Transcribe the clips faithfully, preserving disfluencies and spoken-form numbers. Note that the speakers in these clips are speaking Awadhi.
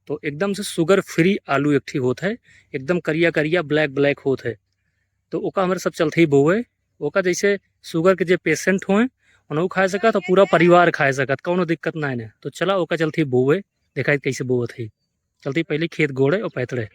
तो एकदम से sugar free आलू एक ठी होत है, एकदम करिया करिया, black black होत है। तो ओका हमरे सब चलते ही बोवे। ओका जैसे sugar के जे patient होए, उनहु खाए सकत और पूरा परिवार खाए सकत, कौनो दिक्कत ना है। तो चला ओका चलते ही बोवे, देखा कैसे बोवत है। चलते ही पहले खेत गोड़े और पैतड़े।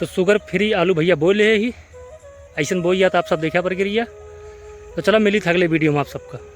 तो sugar free आलू भैया बोए लेहे ही, अइसन बोई जात आप सब देखा प्रक्रिया। तो चला मिली थे अगले video में आप सबका।